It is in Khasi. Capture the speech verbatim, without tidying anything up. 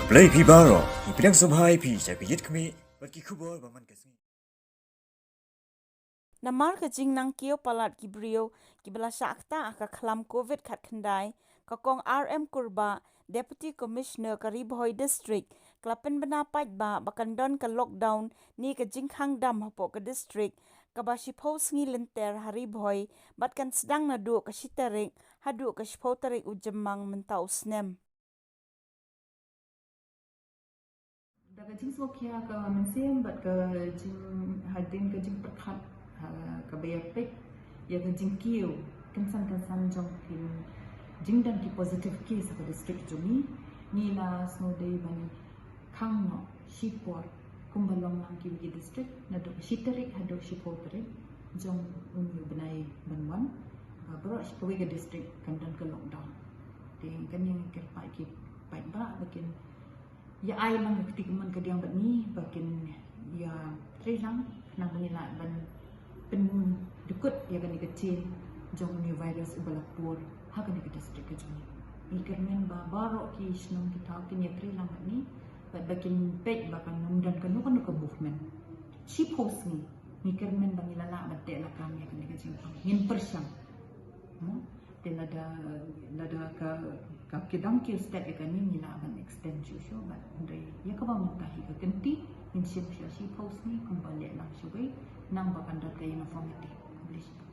Blei phi baroh, ngi pdiang sngewbha ïa phi sha ka Ïit Khmih bad ki khubor ba man ka sngi. Namar ka jingnang kiew palat ki briew kiba la shah ktah ha ka khlam covid khatkhyndai, ka Kong R M Kurbah, Deputy Commissioner ka Ri Bhoi District, ka la pynbna paidbah ba kan don ka lockdown ne ka jingkhang dam hapoh ka district kaba shiphew sngi lynter ha Ri Bhoi, bad kan sdang naduh ka shi tarik haduh ka shiphew tarik u Jymmang mynta u snem. Da ka jingsngewkhia ka mynsiem bad ka jing, hadien ka jingpyrkhat, ha, kaba ïa peit ïa ka jingkiew kynsan kynsan jong ki jingdon ki positive case ha ka district jong ngi, ngi la sngewdei ban khang noh shipor kumba long lang kiwei ki district, naduh ka shi tarik haduh shiphew tarik jong une u bnai ban wan, ba baroh shi kawei ka district kan don ka lockdown. Te kane ngi kyrpad ïa ki paidbah ba kin ïa ai lang ka kti kamon kadiang bad ngi ba kin ïa trei lang khnang ba ngin lah ban pyndykut ïa kane ka chain jong une u virus uba la pur ha kane ka district ka jong ngi. Ngi kyrmen ba baroh ki shnong ki thaw kin ïa trei lang bad ngi bad ba kin peit ba kan ym don kano kano ka movement shiphew sngi. Ngi kyrmen ba ngi la lah ban teh lakam ïa kane ka jingpang, ngin pyrshang. Mo? Te lada, lada ka, ka ki dang kiew step ïa kane, ngi lah ban extend shuh shuh bad hynrei ïa kaba mynta hi ka kynti ngin shim sha shiphew sngi kumba leh lang shawei, nang ba kan don ka uniformity. Khublei shibun.